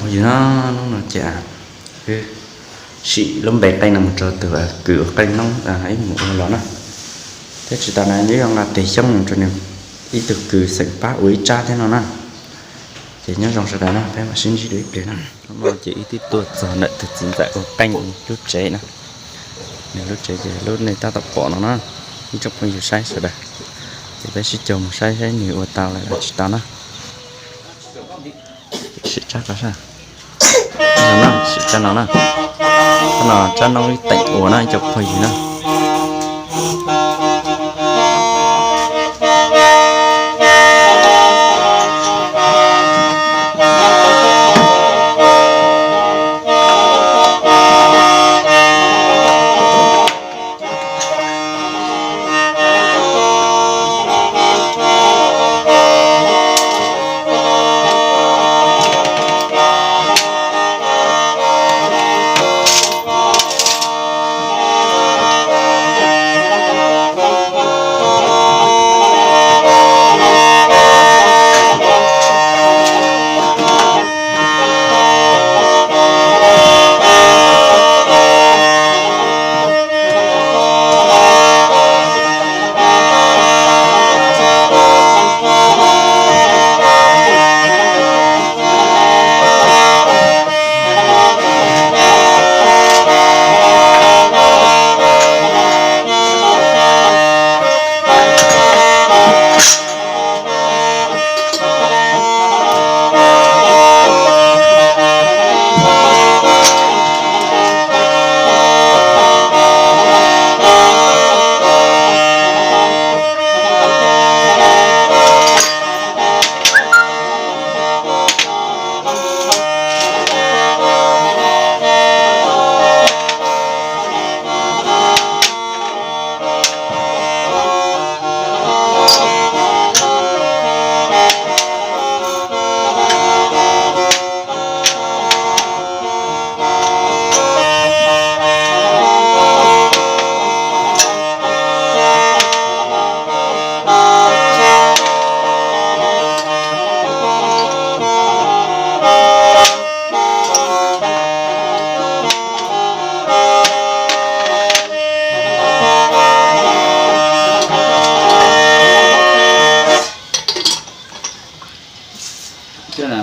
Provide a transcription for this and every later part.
Yog no, hnub no ces wb sim lub npe qeej no mus rau tus kws ua qeej noob ib mus ua los na. Thiab tsis tas na, nyob zoo nqa tes xyoob mus rau nws ib tug kws xeem pab ua ib tsab thiab no na. Ces nyob zoo sawv daws na, peb mam sib ntsib dua ib pliag na. Hnub no ces wb twb tuaj txog ntawm tus txiv ntxawm ua qeej lub tsev na. Nws lub tsev ces lub nej tab tom pom no na, ib tsoom phooj ywg saib sawv daws. Ces peb sib caug mus saib saib nws ua tau lawm los tsis tau na. Sim tsab ko sab, sim tsab no na. Tsab no tsab noob ib teem ua na ib co phooj ywg na.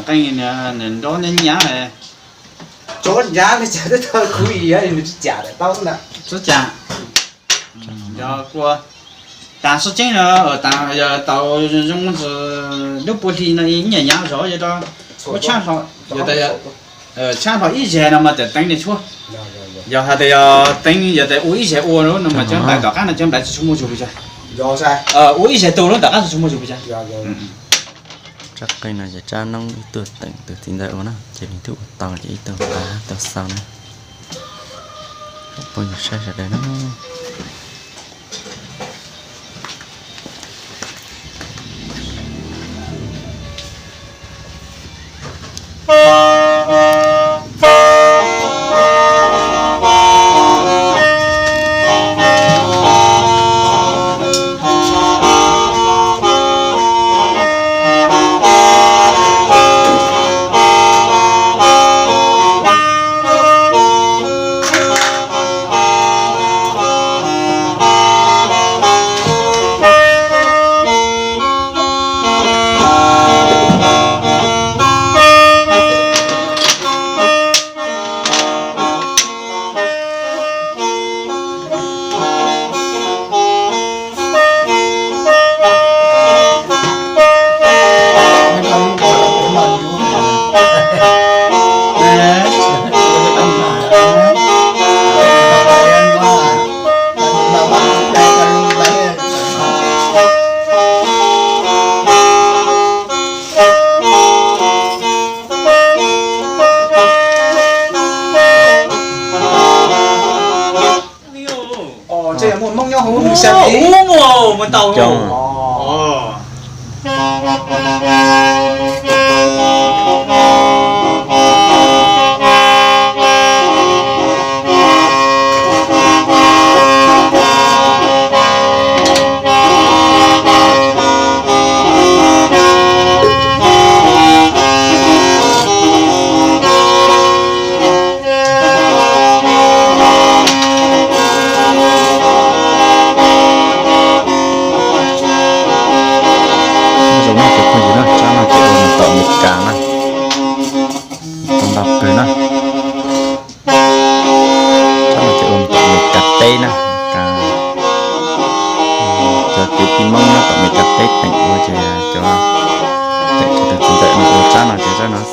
Qeej nrov nyab nyab. Tsob nyab li cas twb tau khuv i nws tsis cam daim taub ntawd. Tsob cam. Yog kuv tas sub ceeb no, tas yog tau zoo ntsis lub pua hli no ib nyuag nyab zov yog rau ua tshab hlo, tshab hlo ib zeg no mas tam teev niag tshuab. Yog hais tias yog teev yog tias ua ib zeg ua lub no mas cov nplai tom qab no cov nplai tsis tshua muaj zug pes tsawg. Ua ib zeg tu lub tom qab tsis tshua muaj zug pes tsawg. Tsab qeej no ces tsab noob ib tug teem tus txiv ntxawm ua na, ces nws twb ua tau ces ib tug nqa tau xaus na. Phooj ywg saib sawv daws na.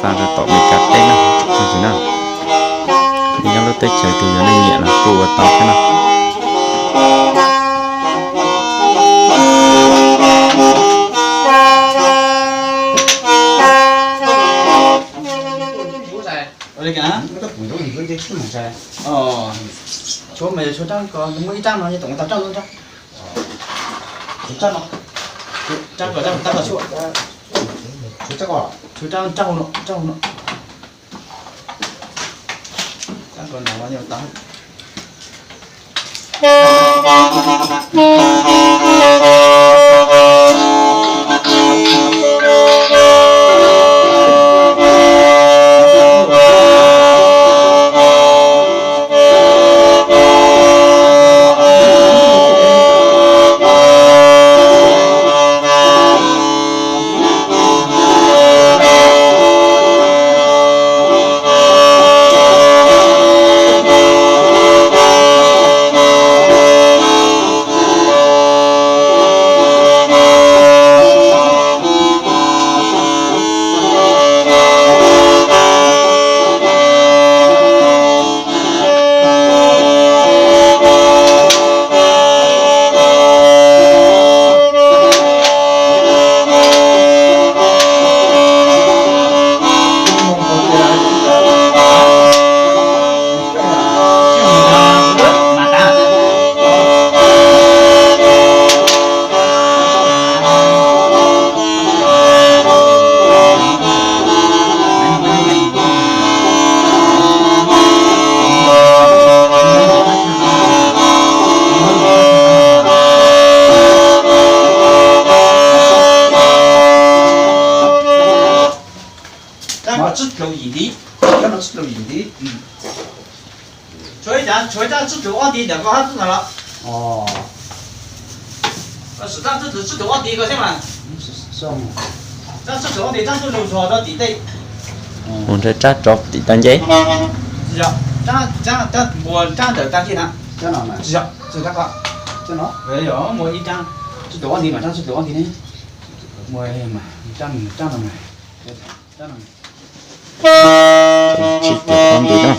Xa rau tom Meskas teb na, tsoom phooj ywg na. Nyob lub teb chaws twg yog nej nyiam los kuj ua tau thiab na. Tshuav mas yog tshuav rab ko, muaj ib rab no, yog tom tau rab no, rab no, rab ko, rab ko tshuav, tshuav rab hauv no, rab hauv no. Rab ko no yog tau. Rab ko tsib dlaus yim ntiv. Rab no tsib dlaus yim ntiv. Tshuav ib, tshuav rab tsib dlaus ob ntiv ntawm ko hab tub ntawd los. Sim rab tsib dlaus, tsib dlaus ob ntiv ko thiab mas. Rab tsib dlaus ob ntiv, rab ntuj lug zog rau tim tej. Ua nrhiav rab tsov tim tag ncej. Tsis yog, rab, rab, rab npua, rab ntawm tag ncej na. Tsis yog, tsis yog rab ko. Yog muaj ib rab tsib dlaus ob ntiv mas, rab tsib dlaus ob ntiv ne. Muaj rab, rab no mas. Tsib dlaus ob ntiv na.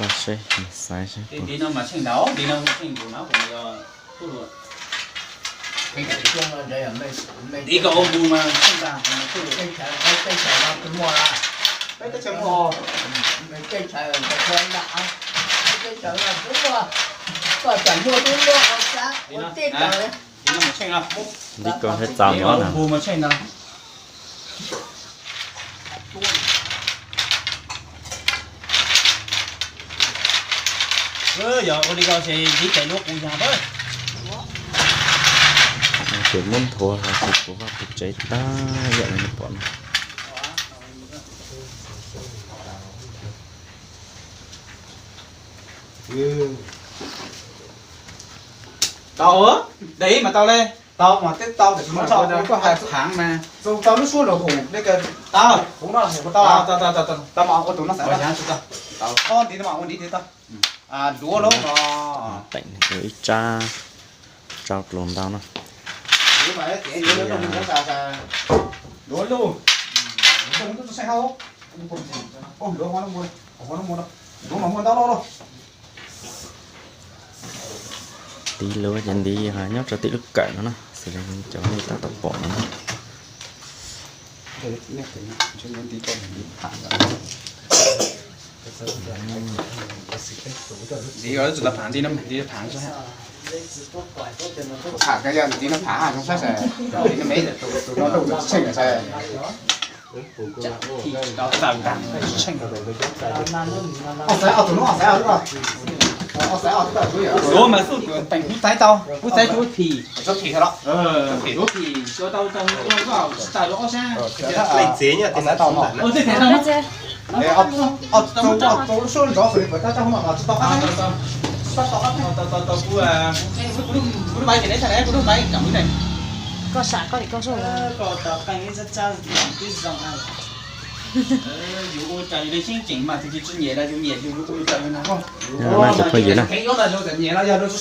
Xav seb, xav seb. Ntiv no mas tsheej ntau, ntiv no tsheej ntau na, kuv yog tub lug. Ntiv ko ua npu mas tsheej ntau, tub lug. Peb teb chaws muaj, peb teb chaws, peb teb chaws twb muaj, koj tsam muaj twb muaj, ntiv no mas tsheej no. Ntiv ko hais txaus ntiv ko no ua na. Npu mas tsheej no. Yog ua li ko ces ntiv tes luab kuv yog pab. Ces muab nthuav los ces kuv vaj kuv tsev tag yam li nej pom no. Tau, de ib mas tau le. Tau mas twb tau, tab sis mas kuv hais phaav mas. Tau lub suab los hum, tau, hum no los hum tau. Tau mas ua tus no xav tau. Ob ntiv no mas ua ntiv twg tau. Duav lub no. Teem ib tsab, tsau dluas ntau no. Duav lub. Duav mas muaj ntau loj loj. Ntiv luav ces ntiv nyob rau tim lub kawm no na, xws li cov nej tab tom pom no na. Ntiv tsis tau phaav ntiv no, ntiv tsis tau phaav xwb. Phaav ko yog ntiv no phaav zoo sab sas, ntiv no me, tus no rau tus tsheej sas. Duav mas xub peem kuv txaiv tau, kuv txaiv tau phim, tau phim tau, tau phim tau tau tsis tau ob sab. Leej txiv nyob tau, tau lub suab nrov xws li puas tab raj hauv no los tsis tau qab. Koj sau, koj sau, kuv lub, kuv lub máy thì lấy sao đấy, kuv lub máy cảm ứng này. Koj sam koj li koj sau. Yus ua cas yus li xyeeb ceem mas tus twg tsis nyiam los yus nyiam yus ua cas yus na. Cov phooj ywg na,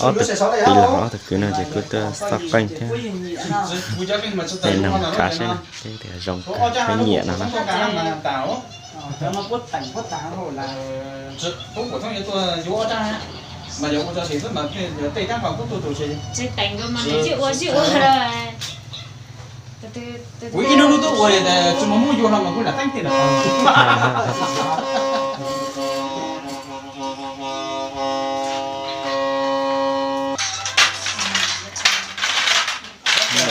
ob tug tij laug ob tug kwv no ces kuj tuaj xauj qeej thiab. Tej neeg kav saib na, tej tias zoo kawg, peb nyiam no na. Kuv ib hnub hnub tuaj ua li tes tsis muaj muab yuav no mas kuv lam teeb tiag.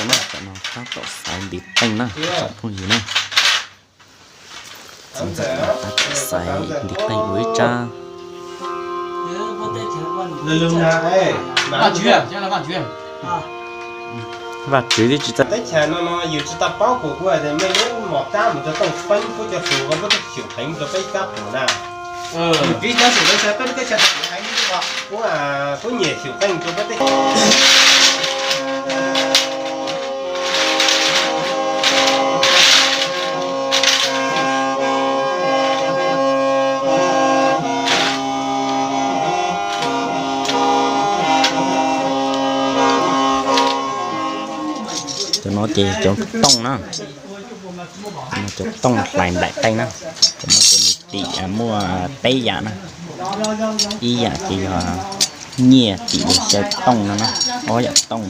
Ntawm no tab tom xaiv ntiv qeej na, tsoom phooj ywg na. Tab tom xaiv ntiv qeej ua ib tsab. Vaj tswv twb tsis tau. Teb chaws no no yus tsis tau paub, kuv kuj hais tias mej lub mos tab mus rau Tooj Peeb pub cov hluas ko pub tej xyum qeej rau peb kab pum na. Yus piv cov xyum no saib peb lub teb chaws hais li ko, pub, pub nyiam xyum qeej rau peb tej. Cov no ces cov tooj na, cov tooj hlais nplaim qeej na. Cov no ces nws tim muaj peb yam na, ib yam ces yog nyiaj tim los xyaw tooj no na, ob yam tooj,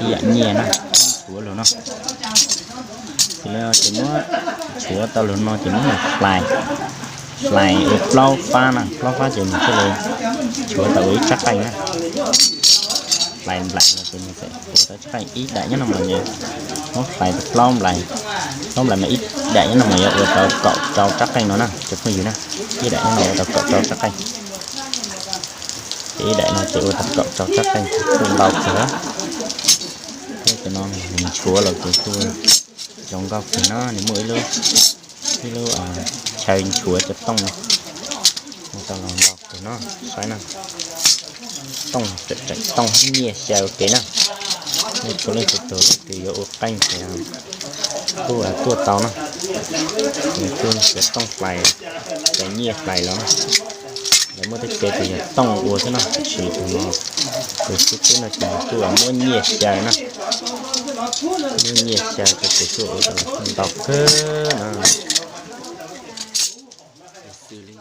ib yam nyiaj na, tshuav lug no. Ces lawv ces muab tshuav tau lug no ces muab hlais, hlais ua plaub fab na, plaub fab ces nws thiaj li tshuav tau ua ib tsab qeej na. Hlais nplaim no ces nws ua tau tsab qeej ib daim nyob no mas muab hlais tau plaub nplaim, plaub nplaim mas ib daim nyob no mas yuav ua tau kaum rau tsab qeej no na cov phooj ywg na. Ib daim nyob no ua tau kaum rau tsab qeej, ces ib daim no ces ua tau kaum rau tsab qeej, kuj ntau kawg. Thiab cov no nws nchuav los ces kuj zoo nkauj kawg no, nws muaj ib lub, ib lub chaw nchuav cov tooj no. Ua tau los ntau kawg no, saib na. Tooj tseem tooj nyiaj xyaw ua ke na. Nej txhua leej txhua tus leej twg yuav ua qeej ces kuj tuaj tau na. Nws kuj yuav tooj hlais, cov nyiaj hlais los na. Lawv muaj tej kev ces yog tooj ua xwb no, tiam sis tus no, tus xib fwb no ces nws kuj muab nyiaj xyaw na. Muab nyiaj xyaw ces kuj ua tau ntau kawg na. Xws li